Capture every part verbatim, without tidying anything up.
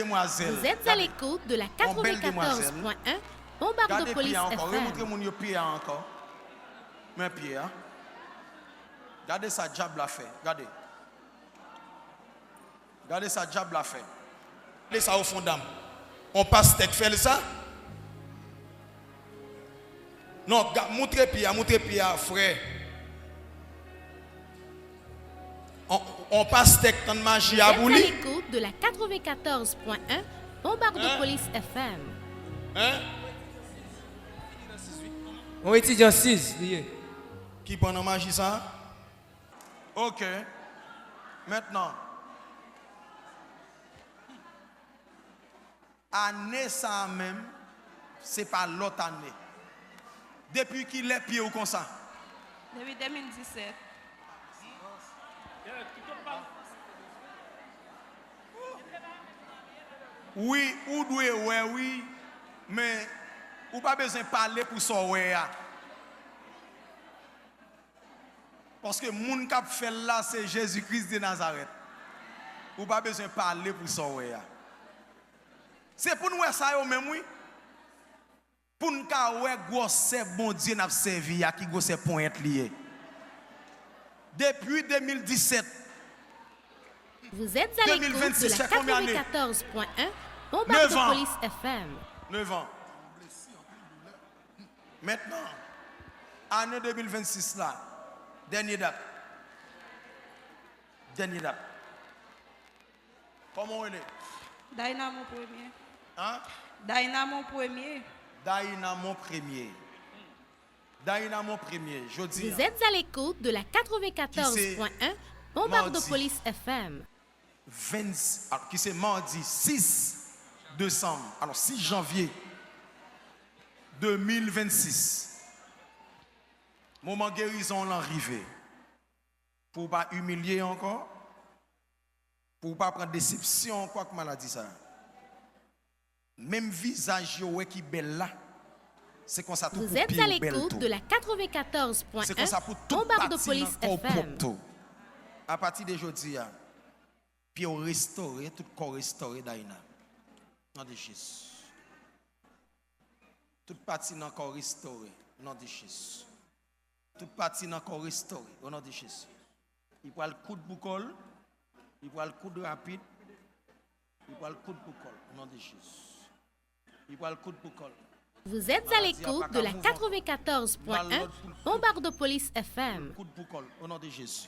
Demwazèl. Vous êtes à l'écoute de la quatre-vingt-quatorze point un Bombardopolis F M. Gade pye a ankò, remontre moun yo pye a ankò. Men pye a. Gade sa dyab la fè. Gade. Gade sa dyab la fè. Gade sa ofondam. On pastè k fè l sa? Non, ga- moutre pye a, moutre pye a, frè. On, on pastè k tann maji a pou li? Vous êtes à l'écoute de la quatre-vingt-quatorze point un Bombardopolis F M. Hein? On etidyan sis li ye. Ki pran nan maji sa? Ok. Mentnan, ane sa a menm, se pa lòt ane. Depi kilè pye w konsa? Depi de mil disèt. Wi, ou dwe wè, wi, men ou pa bezwen pale pou sa w wè a. Paske moun k ap fè l la, se Jezi Kris de Nazarèt. Ou pa bezwen pale pou sa w wè a. Se pou n wè sa yo menm, wi. Pou n ka wè gwosè Bondye n ap sèvi a, ki gwosè ponyèt li ye. Depi de mil disèt, Vous êtes à l'écoute de la quatre-vingt-quatorze point un Bombardopolis F M. Nèf an. Mentnan, ane de mil vennsis la, dènye dat. Dènye dat. Kòman w rele? Daïna Mon Premye. Hein? Daïna Mon Premye. Daïna Mon Premye. Daïna Mon Premye, jodi a. Vous êtes à l'écoute de la quatre-vingt-quatorze point un Bombardopolis F M. Venn, a, ki se madi sis desanm, alò, sis janvye de mil vennsis. Moman gerizon w lan rive. Pou w pa imilye ankò, pou w pa pran desepsyon ankò ak maladi sa a. Menm vizaj yo wè ki bèl la, se konsa tou pou pye w bèl tou. Se konsa pou tout pati nan kò w pwòp tou. Apati de jodi a, pye w restore, tout kò w restore, Daïna. Non de Jezi. Tout pati nan kò w restore, non de Jezi. Tout pati nan kò w restore, o non de Jezi. Li pral koud pou kò l, li pral koud rapid, li pral koud pou kò l, o non de Jezi. Li pral koud pou kò l. Vous êtes à l'écoute de la quatre-vingt-quatorze point un Bombardopolis F M. Koud pou kò l, o non de Jezi.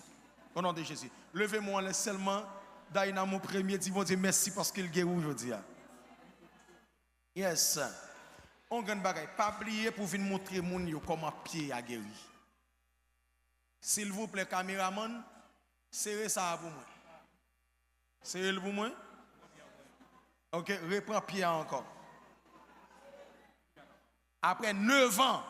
O non de Jezi. Leve men w anlè sèlman, Daïna Mon Premye, di Bondye mèsi paske l geri w jodi a. Yes. On grenn bagay. Pa bliye pou vin montre moun yo kòman pye a geri. Silvouplè, kameramann, sere sa a pou mwen. Sere l pou mwen. Ok, repran pye a ankò. Apre nèf an,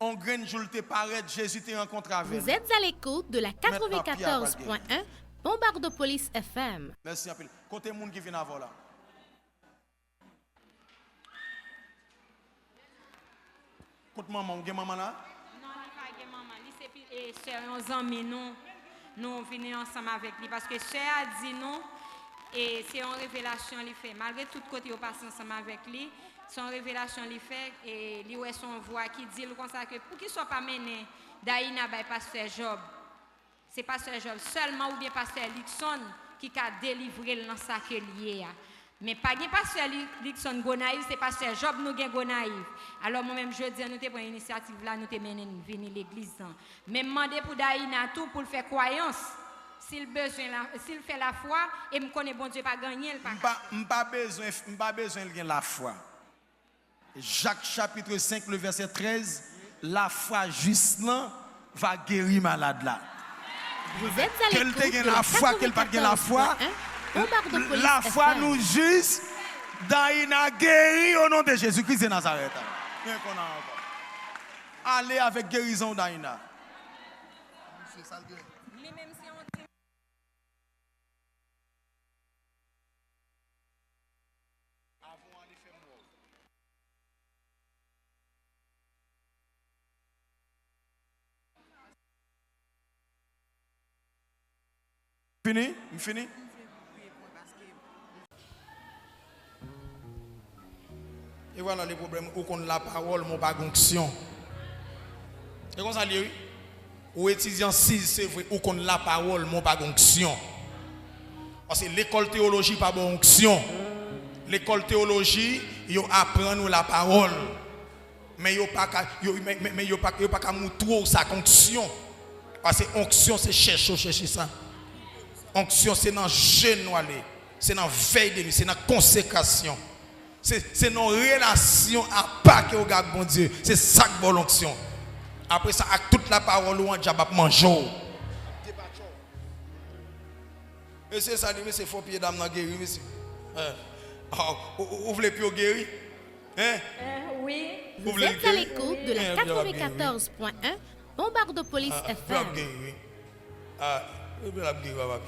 on grenn jou l te parèt, Jezi te rankontre avè l. Vous êtes à l'écoute de la quatre-vingt-quatorze point un Bombardopolis F M. Mèsi anpil. Kote moun ki vin avè w la? Kot manman w? Ou gen manman la? Non, li pa gen manman. Li se pi- e, sè yon zanmi nou. Nou vini ansanm avèk li paske sè a di nou, e, se yon revelasyon li fè. Malgre tout kote yo pase ansanm avèk li, se yon revelasyon li fè, e li wè se yon vwa ki di l konsa ke poukisa w pa mennen Daïna bay pastè Job? Se pastè Job sèlman oubyen pastè Luckson ki ka delivre l nan sa ke l ye a. Men pa gen pastè Li- Luckson Gonayiv, se pastè Job nou gen Gonayiv. Alò mwen menm jodi a nou te pran inisyativ la, nou te mennen l vini legliz lan. Men m mande pou Daïna tou pou l fè kwayans. Si l bezwen la, si l fè lafwa, e m konnen Bondye pa gen anyen l pa ka fè. M pa, m pa bezwen, m pa bezwen l gen lafwa. Jak chapit senk, le vèsè trèz, lafwa jis lan va geri malad la. Ke l te gen lafwa, ke l pa t gen lafwa, lafwa nou jis, Daïna geri o non de Jezi Kris de Nazarèt. Men konn ankò. Ale avèk gerizon w, Daïna. Li menm se yon Avan w ale fè m wè w. Fini? M fini? E vwala le pwoblèm, ou konn lapawòl, men w pa gen onksyon. E konsa l ye, wi. Ou etidyan siz, se vre, ou konn lapawòl, men w pa gen onksyon. Paske lekòl teyoloji pa ba w onksyon. Lekòl teyoloji, yo aprann ou lapawòl. Men yo pa ka, yo, men, men, men yo pa, yo pa ka moutre w sa k onksyon. Paske onksyon, se chèche w chèche sa. Onksyon, se nan jèn w ale. Se nan vèy de nuit, se nan konsekrasyon. Se, se nan relasyon apa ke w gen ak Bondye. Se sa k ba w lonksyon. Apre sa, ak tout lapawòl ou an, dyab ap manje w. Mesye, sa li, mesye, fò pye dam nan geri, mesye. Eh, ah, ou, ou, ou vle pye w geri? Hein? Euh, oui. Ou vle l geri? Vous êtes à l'écoute de la Eh, dyab ap geri. Quatre-vingt-quatorze point un, Bombardopolis Ah, ah, dyab F M. Geri, wi. Ah, dyab ap geri, papa.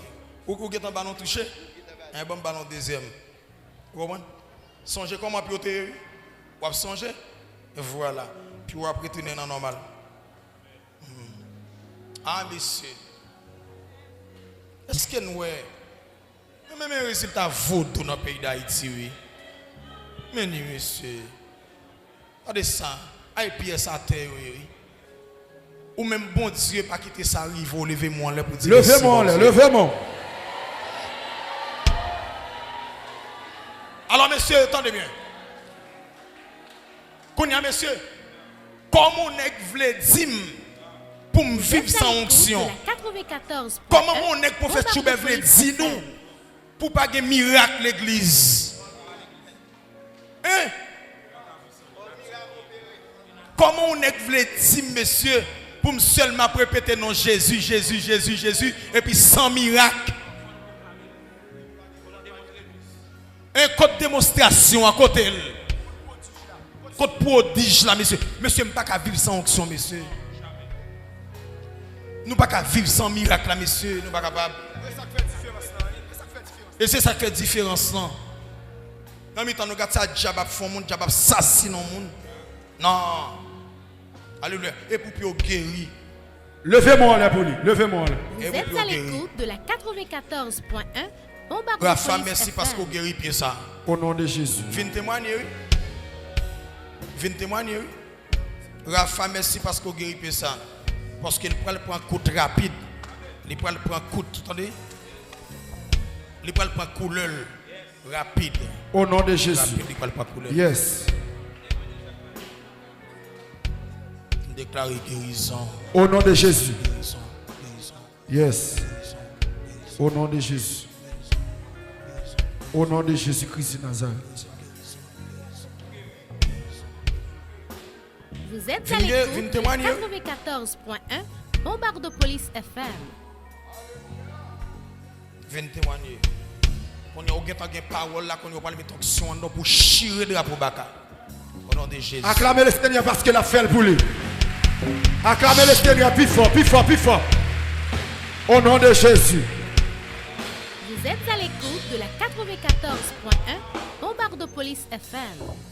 Ou, ou gentan ba nou touche? Eh, ban m ba nou dezyèm. Ou konprann? Sonje kòman pye w te ye, wi. W ap sonje? Vwala. Pye w ap retounen nan nòmal. Hmm. Ah, mesye. Èske n wè? Men, men, men rezilta vodou nan peyi Dayiti, wi. Men ni, mesye. Gade sa. Ay, pyès atè yo ye, wi. Ou menm Bondye pa kite sa rive w, leve men w anlè pou di Leve mèsi, men w anlè, Bondye. Leve men w. Alò, mesye, tande byen. Kounye a, mesye, kòman yon nèg vle di m pou m viv san onksyon? Kòman yon nèg pwofèt Choubert vle di nou pou pa gen mirak legliz? Hein? Kòman yon nèg vle di m, mesye, pou m sèlman ap repete non Jezi, Jezi, Jezi, Jezi, epi san mirak? Hein, kot demonstrasyon an, kote l? Kot pwodij la, mesye? Mesye, m pa ka viv san onksyon, mesye. Nou pa ka viv san mirak la, mesye. Nou pa kapab. E se sa k fè diferans lan. Nan mitan nou, gad sa dyab ap fè yon moun, dyab ap sasinen yon moun. Non. Alelouya. E pou pye w geri. Leve men w anlè pou li. Leve men w anlè. Vous êtes à l'écoute de la quatre-vingt-quatorze point un Bombardopolis F M. Rafa, mèsi paske w geri pye sa. Au nom de Jésus. Vin temwanye, wi. Vin temwanye, wi. Rafa, mèsi paske w geri pye sa. Paske l pral pran kout rapid. Li pral pran kout, tande? Li pral pran koulè l rapid. Au nom de Jésus. Rapid, li pral pran koulè l. Yes. M deklare gerizon. Au nom de Jésus. Gerizon, gerizon. Yes. Au nom de Jésus. Au nom de Jésus-Christ de Nazareth. Vous êtes à l'écoute de quatre-vingt-quatorze point un Bombardopolis F M. Vin temwanye. Kounye a ou gentan gen pawòl la, kounye a ou pral met onksyon anndan w pou chire drapo baka. Au nom de Jésus. Aklame le Seigneur paske l ap fè l pou li. Aklame le Seigneur pi fò, pi fò, pi fò. Au nom de Jésus. Vous êtes à l'écoute de la quatre-vingt-quatorze point un Bombardopolis F M.